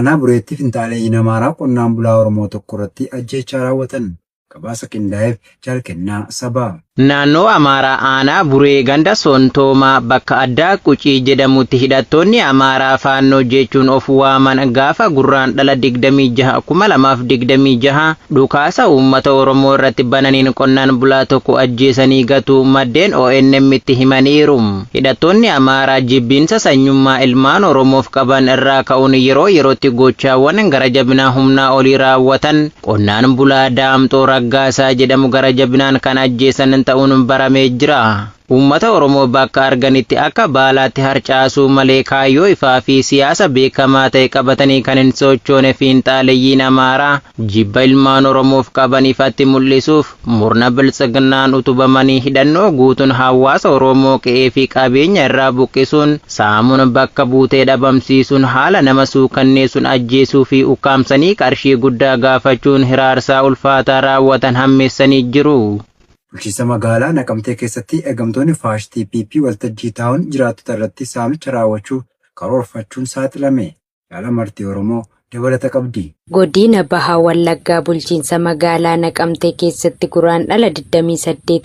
Aanaa Bureetti finxaaleeyyiin Amaaraa qonnaan bulaa Oromoo tokko irratti ajjeechaa raawwatan. Gabaasa qindaa'eef Jaal Kennaa Sabaa. Naannoo Amaaraa aanaa Buree ganda Sontoomaa bakka addaa Qucii jedhamutti hidhattoonni Amaaraa Faannoo jechuun of waaman gaafa Gurraandhala 26, 2026 dhukaasa uummata Oromoo irratti bananiin qonnaan bulaa tokko ajjeesanii gatuu maddeen ONM'tti himaniiru. Hidhattoonni Amaaraa jibbiinsa sanyummaa ilmaan Oromoof qaban irraa ka'uun yeroo yerootti gochaawwan gara jabinaa humnaa olii raawwatan qonnaan bulaa Daamxoo Raggaasaa jedhamu gara jabinaan kan ajjeesan ta'uun baramee jira. Uummata Oromoo bakka arganitti akka baalaatti harcaasuu malee kaayyoo ifaa fi siyaasa beekamaa ta'e qabatanii kan hin sochoone fiinxaaleyyiin Amaaraa jibba ilmaan Oromoof qaban ifatti mul'isuuf murna biltsiginnaan utubamanii hidhannoo guutuun hawaasa Oromoo qe'ee fi qabeenya irraa buqqisuun saamuun bakka buutee dhabamsiisuun haala nama suukanneessuun ajjeesuu fi ukkaamsanii qarshii guddaa gaafachuun hiraarsaa ulfaataa raawwatan hammeessanii jiru. Bulchiinsa magaalaa Naqamtee keessatti ergamtoonni faashistii PP waltajjii taa'uun jiraattota irratti saamicha raawwachuuf karoorfachuun saaxilame. Jaal Amartii Oromoo dabalata qabdi. Godina Baha Wallaggaa bulchiinsa magaalaa Naqamtee keessatti Guraandhala 28,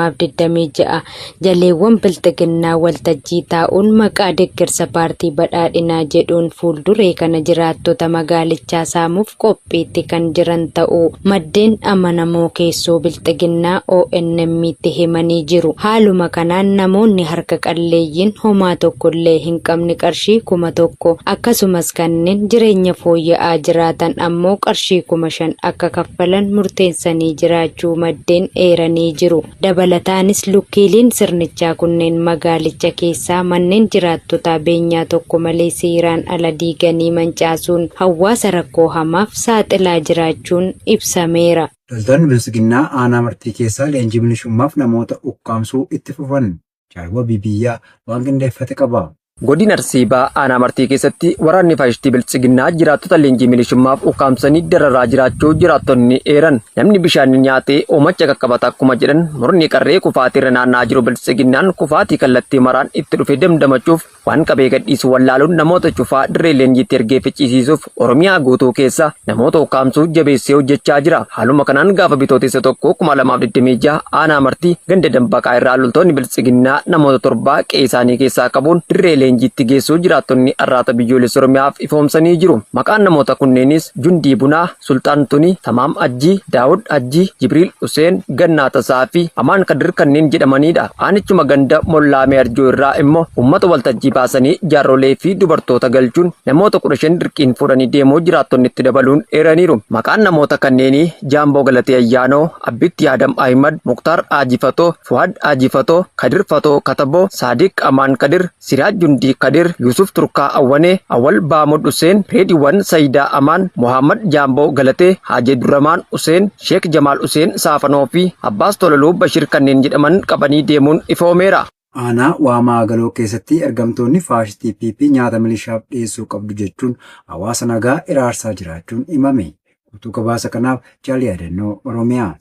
2026 jaleewwan Bilxiginnaa waltajjii taa'uun maqaa deggersa paartii Badhaadhinaa jedhuun fuulduree kana jiraattota magaalichaa saamuuf qophiitti kan jiran ta'uu maddeen amanamoo keessoo Bilxiginnaa ONM'tti himanii jiru. Haaluma kanaan namoonni harka qalleeyyiin homaa tokkollee hin qabne qarshii 1000 akkasumas kanneen jireenya fooyya'aa jiraatan ammoo qarshii 5000 akka kaffalan murteessanii jiraachuu maddeen eeranii jiru. Dabalataanis lukkeeleen sirnichaa kunneen magaalicha keessaa manneen jiraattotaa beenyaa tokko malee seeraan ala diiganii mancaasuun hawaasa rakkoo hamaaf saaxilaa jiraachuun ibsameera. Loltoonni Biltsiginnaa aanaa Martii keessaa leenjii milishummaaf namoota ukkaamsuu itti fufan. Jaal Wabii Biyyaa waan qindeeffate qaba. Godina Arsii Bahaa Aanaa Martii keessatti waraanni faashistii Biltsiginnaa jiraattota leenjii milishummaaf ukkaamsanii dararaa jiraachuu jiraattonni eeran. Namni bishaan nyaatee hoomacha qaqqabata akkuma jedhan murni qarree kufaatii irra naanna'aa jiru Biltsiginnaan kufaatii kallattii maraan itti dhufe damdamachuuf waan qabee gadhiisu wallaaluun namoota cufaa dirree leenjiitti ergee ficcisiisuuf Oromiyaa guutuu keessa namoota ukkaamsuu jabeessee hojjechaa jira. Haaluma kanaan gaafa Bitootessa 1, 2026 aanaa Martii ganda Dambaqaa irraa loltoonni Biltsiginnaa namoota torbaa qe'ee isaanii keessaa qabuun dirree leenjiitti geessuu jiraattonni Arraata Biyyoolessa Oromiyaaf ifoomsanii jiru. Maqaan namoota kunneenis Jundii Bunaa, Sulxaan Tunii, Tamaam Ajjii, Daawud Ajjii, Jibriil Huseen, Gannaa Tasaa fi Amaan Kadir kanneen jedhamaniidha. Aanichuma ganda Mollaamee Arjoo irraa immoo uummata waltajjii baasanii jaarrolee fi dubartoota galchuun namoota 15 dirqiin fuudhanii deemuu jiraattonni itti dabaluun eeraniiru. Maqaan namoota kanneenii Jaamboo Galatee Ayyaanoo, Abbitti Adam Ahimad, Muktaar Haaji Fatoo, Fuhaad Haaji Fatoo, Kadir Fatoo Kataboo, Saadiq Amaan Kadir, Siraaj Jundii Kadir, Yuusuf Turkaa Awwanee, Awwal Baamud Huseen, Reediwwan Sayidaa Amaan, Mohaammed Jaamboo Galatee, Haaji Abdurrahmaan Huseen, Sheek Jamaal Huseen Saafanoo fi Abbaas Tololuu Bashir kanneen jedhaman qabanii deemuun ifoomeera. Aanaa Waamaa Agaloo keessatti ergamtoonni faashistii PP nyaata milishaaf dhiyeessuu qabdu jechuun hawaasa nagaa hiraarsaa jiraachuun himame. Guutuu gabaasa kanaaf Jaal Yaadannoo Oromiyaa.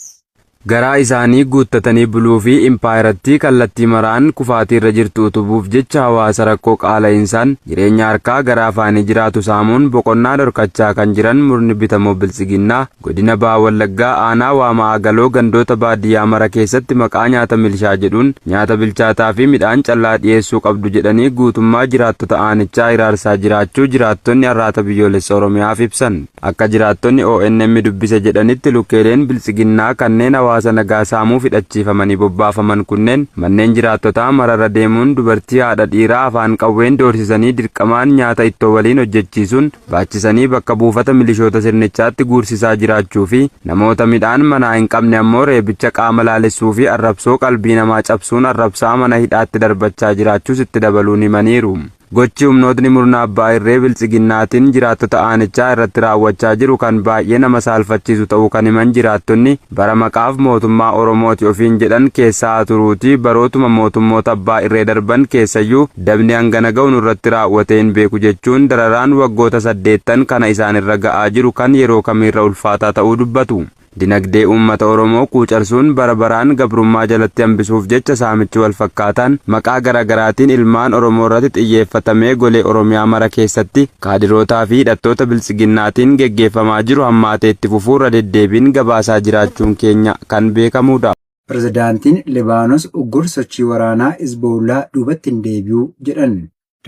Garaa isaanii guuttatanii buluu fi impaayerattii kallattii maraan kufaatii irra jirtu utubuuf jecha hawaasa rakkoo qaala'insaan jireenya harkaa gara afaanii jiraatu saamuun boqonnaa dhorkachaa kan jiran murni bitamoo Biltsiginnaa godina Baha Wallaggaa aanaa Waamaa Agaloo gandoota baadiyyaa mara keessatti maqaa nyaata milishaa jedhuun nyaata bilchaataa fi midhaan callaa dhiyeessuu qabdu jedhanii guutummaa jiraattota aanichaa hiraarsaa jiraachuu jiraattonni Arraata Biyyoolessa Oromiyaaf ibsan. Akka jiraattonni ONM dubbise jedhanitti lukkeeleen Biltsiginnaa kanneen hawaasa nagaa saamuuf hidhachiifamanii bobbaafaman kunneen manneen jiraattotaa mararra deemuun dubartii haadha dhiiraa afaan qawween doorsisanii dirqamaan nyaata ittoo waliin hojjechiisuun baachisanii bakka buufata milishoota sirnichaatti guursisaa jiraachuu fi namoota midhaan manaa hin qabne ammoo reebicha qaama laalessuu fi arrabsoo qalbii namaa cabsuun arrabsaa mana hidhaatti darbachaa jiraachuus itti dabaluun himaniiru. Gochi humnootni murna abbaa irree Biltsiginnaatiin jiraattota aanichaa irratti raawwachaa jiru kan baay'ee nama saalfachiisu ta'uu kan himan jiraattonni, bara maqaaf mootummaa Oromooti ofiin jedhan keessa haa turuutii barootuma mootummoota abbaa irree darban keessayyuu dabni hangana ga'u nurratti raawwatee hin beeku jechuun dararaan waggoota saddeettan kana isaanirra ga'aa jiru kan yeroo kamiirra ulfaataa ta'uu dubbatu. Dinagdee uummata Oromoo quucarsuun bara baraan gabrummaa jalatti hambisuuf jecha saamichi wal fakkaataan maqaa garaagaraatiin ilmaan Oromoo irratti xiyyeeffatamee golee Oromiyaa mara keessatti kaadirootaa fi hidhattoota biltsiginnaatiin geggeeffamaa jiru hammaatee itti fufuurra deddeebiin gabaasaa jiraachuun keenya kan beekamudha. Pirezidaantiin Libaanos uggurri sochii waraanaa Hizboollaa duubatti hin deebi'u jedhan.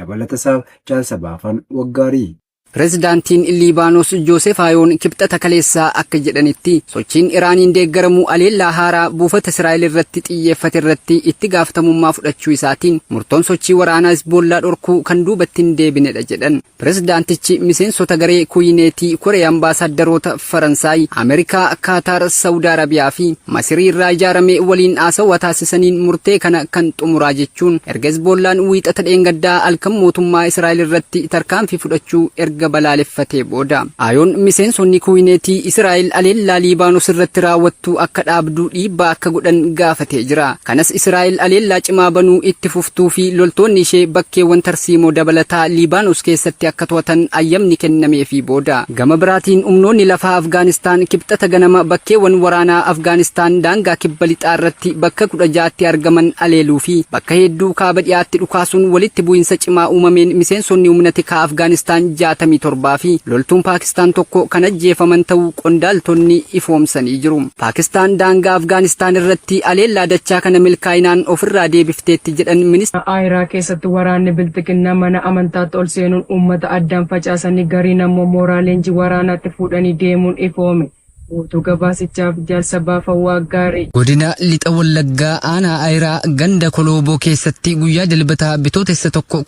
Dabalatasaaf Jaalsa Baafan Waggaarii. Pireezidaantiin Liibaanos Joosef Ayoon Kibxata kaleessaa akka jedhanitti, sochiin Iraaniin deeggaramu aleellaa haaraa buufata Israa'el irratti xiyyeeffate irratti itti gaafatamummaa fudhachuu isaatiin murtoon sochii waraanaa Hizboollaa dhorkuu kan duubatti hin deebinedha jedhan. Pireezidaantichi miseensota garee Kuyineetii koree ambaasaaddaroota Faransaay, Ameerikaa, Kaataar, Saawud Arabiyaa fi Masirii irraa ijaarame waliin haasawaa taasisaniin murtee kana kan xumuraa jechuun erga Hizboollaan Wiixata dheengaddaa halkan mootummaa Israa'el irratti tarkaanfii fudhachuu erga balaaleffatee booda. Ayoon miseensonni Kuwineetii Israa'el aleellaa Liibaanos irratti raawwattu akka dhaabdu dhiibbaa akka godhan gaafatee jira. Kanas Israa'el aleellaa cimaa banuu itti fuftuu fi loltoonni ishee bakkeewwan tarsiimoo dabalataa Liibaanos keessatti akka to'atan ayyamni kennameefii booda. Gama biraatiin humnoonni lafaa Afgaanistaan Kibxata ganama bakkeewwan waraanaa Afgaanistaan daangaa kibba lixaa irratti bakka 16tti argaman aleeluu fi bakka hedduu kaaba dhiyaatti dhukaasuun walitti bu'insa cimaa uumameen miseensonni humna tikaa Afgaanistaan 67 fi loltuun Paakistaan tokko kan ajjeefaman ta'uu qondaaltonni ifoomsanii jiru. Paakistaan daangaa Afgaanistaan irratti aleellaa dachaa kana milkaa'inaan ofirraa deebifteetti jedhan ministeerri. Aayiraa keessatti waraanni Bilxiginnaa mana amantaatti ol seenuun uummata addaan facaasanii gariin ammoo mooraa leenjii waraanaatti fuudhanii deemuun ifoome. Guutuu gabaasichaaf Jaal Sabaa Fawwaaggaarii. Godina Lixa Wallaggaa Aanaa Ayiraa ganda Kolooboo keessatti guyyaa Dilbataa Bitootessa 1,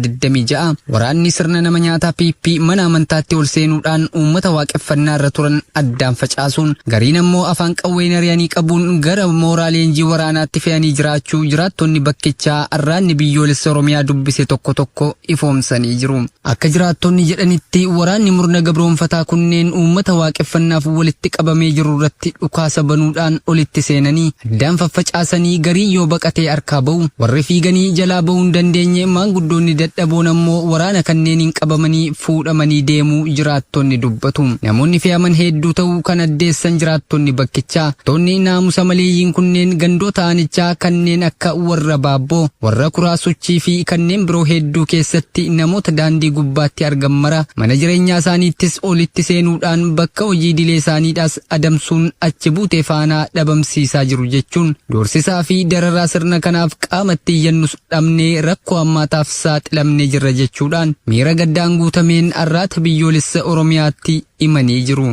2026 waraanni sirna nama nyaataa PP mana amantaatti ol seenuudhaan uummata waaqeffannaa irra turan addaan facaasuun gariin ammoo afaan qawween ari'anii qabuun gara mooraa leenjii waraanaatti fe'anii jiraachuu jiraattonni bakkichaa Arraanni Biyyoolessa Oromiyaa dubbise tokko tokko ifoomsanii jiru. Akka jiraattonni jedhanitti waraanni murna gabroomfataa kunneen uummata waaqeffannaaf walitti qabamee jiru irratti dhukaasa banuudhaan olitti seenanii addaan faffacaasanii gariin yoo baqatee harkaa ba'u, warri fiiganii jalaa ba'uu hin dandeenye maanguddoonni dadhaboon ammoo waraana kanneeniin qabamanii fuudhamanii deemuu jiraattonni dubbatu. Namoonni fe'aman hedduu ta'uu kan addeessan jiraattonni bakkichaa, toonni naamusa maleeyyiin kunneen gandoota aanichaa kanneen akka warra Baabboo, warra Kuraa Sochii fi kanneen biroo hedduu keessatti namoota daandii gubbaatti argan mara mana jireenyaa isaaniittis olitti seenuudhaan bakka hojii idilee isaaniidhaas adamsuun achi buutee faanaa dhabamsiisaa jiru jechuun doorsisaa fi dararaa sirna kanaaf qaama itti iyyannus dhabnee rakkoo hammaataaf saaxilamnee jirra jechuudhaan miira gaddaan guutameen Arraata Biyyoolessa Oromiyaatti himanii jiru.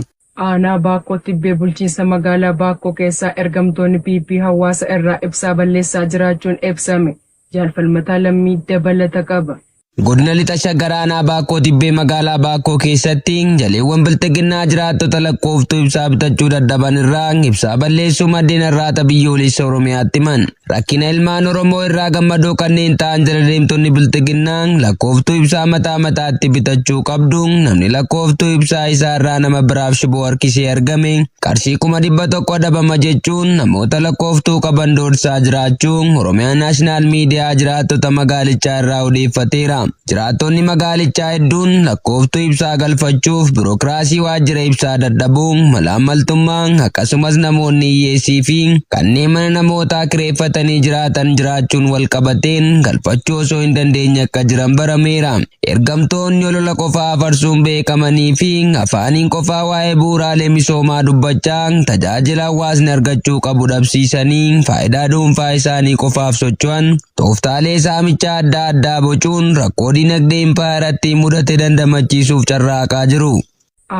Aanaa Baakkoo Tibbee bulchiinsa magaalaa Baakkoo keessaa ergamtoonni PP hawaasa irraa ibsaa balleessaa jiraachuun ibsame. Jaal Falmataa Lammii dabalata qaba. Godina Lixa Shaggar Aanaa Baakkoo Tibbee magaalaa Baakkoo keessatti jaleewwan bilxiginnaa jiraattota lakkooftuu ibsaa bitachuu dadhaban irraa ibsaa balleessuu maddeen Arraata Biyyoolessa Oromiyaatti himan. Rakkina ilmaan Oromoo irraa gammadoo kanneen ta'an jala deemtonni bilxiginnaa lakkooftuu ibsaa mataa mataatti bitachuu qabdu, namni lakkooftuu ibsaa isaa irraa nama biraaf shiboo harkisee argame qarshii 100,000 adabama jechuun namoota lakkooftuu qaban doorsisaa jiraachuu Oromiyaa Naashinaal Miidiyaa jiraattota magaalichaa irraa odeeffateera. Jiraattonni magaalichaa hedduun lakkooftuu ibsaa galfachuuf birookiraasii waajjira ibsaa dadhabuu, malaammaltummaa, akkasumas namoonni hiyyeessii fi kanneen mana namootaa kireeffatanii jiraatan jiraachuun wal qabateen galfachuu osoo hin dandeenye akka jiran barameera. Ergamtoonni olola qofaa afarsuun beekamanii fi afaaniin qofaa waa'ee bu'uuraalee misoomaa dubbachaa tajaajila hawaasni argachuu qabu dhabsiisanii faayidaa dhuunfaa isaanii qofaaf socho'an tooftaalee saamichaa adda addaa bocuun rakkoo dinagdee impaayerattii mudate dandamachiisuuf carraaqaa jiru.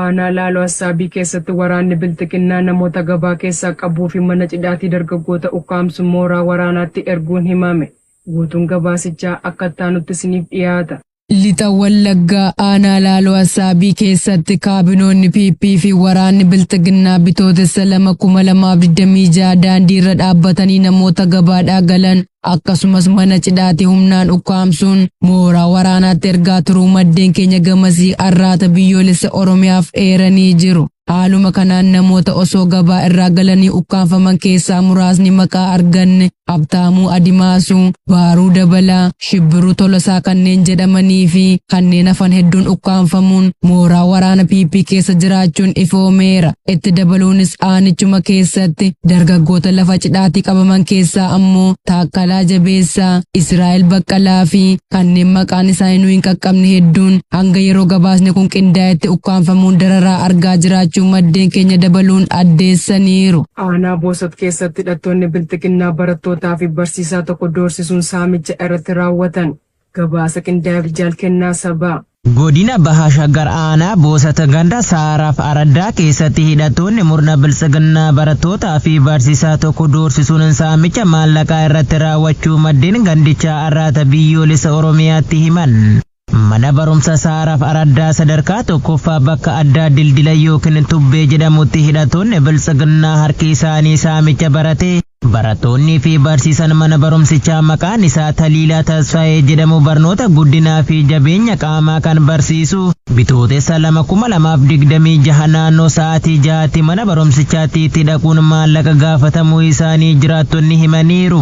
Aanaa Laaloo Assaabii keessatti waraanni Bilxiginnaa namoota gabaa keessaa qabuu fi mana cidhaatii dargaggoota ukkaamsuun mooraa waraanaatti erguun himame. Guutuun gabaasichaa akka itti aanutti isiniif dhiyaata. Lixa Wallaggaa Aanaa Laaloo Assaabii keessatti kaabinoonni PP fi waraanni Bilxiginnaa Bitootessa 2, 2026 daandii irra dhaabbatanii namoota gabaadhaa galan Akkasumas mana cidhaatii humnaan ukkaamsuun mooraa waraanaatti ergaa turuu maddeen keenya gamasii Arraata Biyyoolessa Oromiyaaf eeranii jiru. Haaluma kanaan namoota osoo gabaa irraa galanii ukkaamfaman keessaa muraasni maqaa arganne Habtaamuu Adimaasuu, Baaruu Dabalaa, Shibbiruu Tolosaa kanneen jedhamanii fi kanneen hafan hedduun ukkaamfamuun mooraa waraana PP keessa jiraachuun ifoomeera. Itti dabaluunis aanichuma keessatti dargaggoota lafa cidhaatii qabaman keessaa ammoo Taakkalaa Jabeessaa, Israa'el Baqqalaa fi kanneen maqaan isaanii nu hin qaqqabne hedduun hanga yeroo gabaasni kun qindaa'etti ukkaamfamuun dararaa argaa jiraachuu maddeen keenya dabaluun addeessaniiru. Aanaa Boosat keessatti hidhattoonni Bilxiginnaa barattootaa fi barsiisaa tokko doorsisuun saamicha irratti raawwatan. Gabaasa qindaa'eef Jaal Kennaa Sabaa. Godina Baha Shaggar Aanaa Boosat Ganda Saaraaf Araddaa keessatti hidhattoonni murna Biltsiginnaa barattootaa fi barsiisaa tokko doorsisuun saamicha maallaqaa irratti raawwachuu maddeen gandichaa Arraata Biyyoolessa Oromiyaatti himan. Mana barumsa Saaraaf Araddaa sadarkaa tokkoffaa bakka addaa Dildila yookiin Tubbee jedhamutti hidhattoonni Biltsiginnaa harki isaanii saamicha barate Barattoonni fi barsiisan mana barumsichaa maqaan isaa Taliilaa Tasfaayee jedhamu barnoota guddinaa fi jabeenya qaamaa kan barsiisu Bitootessa 2, 2026 naannoo sa'aatii 6tti mana barumsichaatti itti dhaquun maallaqa gaafatamuu isaanii jiraattonni himaniiru.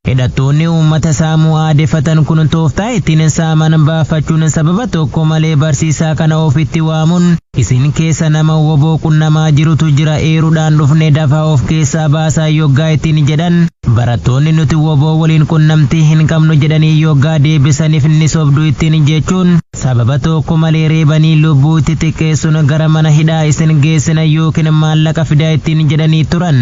Hidhattoonni uummata saamuu aadeffatan kun tooftaa ittiin saaman baafachuun sababa tokko malee barsiisaa kana ofitti waamuun isin keessa nama woboo qunnamaa jirutu jira, eeruudhaan dhufne, dafaa of keessaa baasaa yoggaa ittiin jedhan, barattoonni nuti woboo waliin qunnamtii hin qabnu jedhanii yoggaa deebisaniif, ni sobdu ittiin jechuun sababa tokko malee reebanii lubbuu itti xiqqeessuun gara mana hidhaa isin geessina yookiin maallaqa fidaa ittiin jedhanii turan.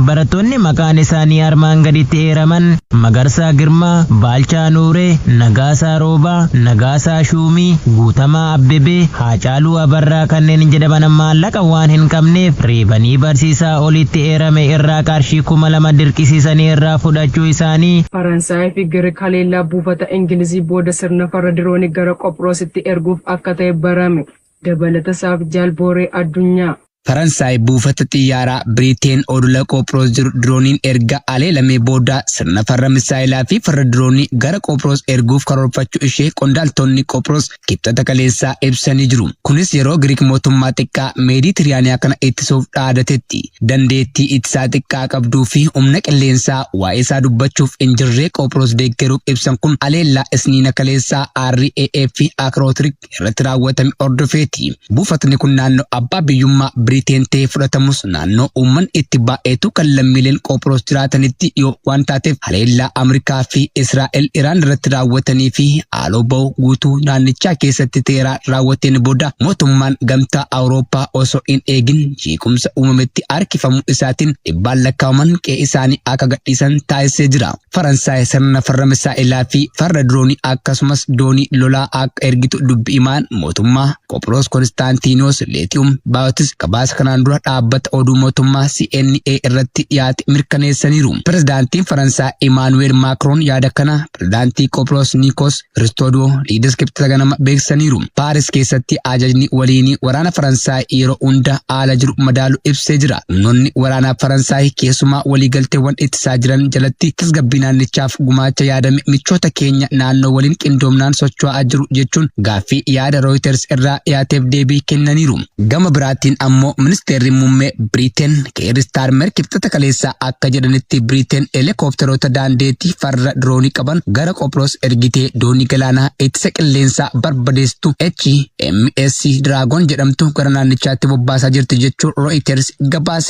Barattoonni maqaan isaanii armaan gaditti eeraman Magarsaa Girmaa, Baalchaa Nuuree, Nagaasaa Roobaa, Nagaasaa Shuumii, Guutamaa Abbebee, Haacaaluu Abarraa kanneen jedhaman maallaqa waan hin qabneef reebanii barsiisaa olitti eerame irraa qarshii 2000 dirqisiisanii irraa fudhachuu isaanii. Faransaayii fi Giriik haleellaa buufata Ingilizii booda sirna farra diroonii gara Qophiroositti erguuf akka ta'e barame. Dabalata isaaf Jaal Booree Addunyaa. Faransaay buufata xiyyaaraa Biriteen odola Qophiroos jiru dirooniin erga aleelamee booda sirna farra misaayilaa fi farra diroonii gara Qophiroos erguuf karoorfachuu ishee qondaaltonni Qophiroos Kibxata kaleessaa ibsanii jiru. Kunis yeroo Giriik mootummaa xiqqaa Meeditiraaniyaa kana ittisuuf dhaadatetti. Dandeettii ittisaa xiqqaa qabduu fi humna qilleensaa waa'ee isaa dubbachuuf hin jirree Qophiroos deeggaruuf ibsan kun aleellaa Isniina kaleessaa RAF fi Akirootirik irratti raawwatame hordofeeti. Buufatni kun naannoo abbaa biyyummaa Biriteen ta'ee fudhatamus, naannoo uummanni itti baay'eetu kan lammiileen Qophiroos jiraatanitti dhiyoo waan taateef, haleellaa Ameerikaa fi Israa'el Iraan irratti raawwatanii fi haaloo ba'uu guutuu naannichaa keessatti Teheraan raawwateen booda mootummaan Gamtaa Awurooppaa osoo hin eegin jeequmsa uumametti harkifamuu isaatiin dhibbaan lakkaa'aman qe'ee isaanii akka gadhiisan taasisee jira. Faransaay sirna farra misaa'ilaa fi farra diroonii akkasumas doonii lolaa akka ergitu dubbi himaan mootummaa Qophiroos Konstaantiinoos Leetiyum Baayotis gabaasa kanaan dura dhaabbata oduu mootummaa CNA irratti dhiyaate mirkaneessaniiru. Pirezidaantiin Faransaay Imaanuweel Maakroon yaada kana pirezidaantii Qophiroos Niikoos Kiristoodoo Liides Kibxata ganama beeksisaniiru. Paaris keessatti ajajni waliinii waraana Faransaay yeroo hunda haala jiru madaalu ibsee jira. Humnoonni waraanaa Faransaay keessumaa waliigalteewwan ittisaa jiran jalatti tasgabbii naannichaaf gumaacha yaadame michoota keenya naannoo waliin qindoomnaan socho'aa jiru jechuun gaaffii yaada Reuters irraa dhiyaateef deebii kennaniiru. Gama biraatiin ammoo ministeerri muummee Biriteen Keir Starmer Kibxata kaleessaa akka jedhanitti, Biriteen heelikoopteroota daandeettii farra diroonii qaban gara Qophiroos ergitee doonii galaanaa ittisa qilleensaa barbadeessitu HMS Dragon jedhamtu gara naannichaatti bobbaasaa jirti jechuun Reuters gabaase.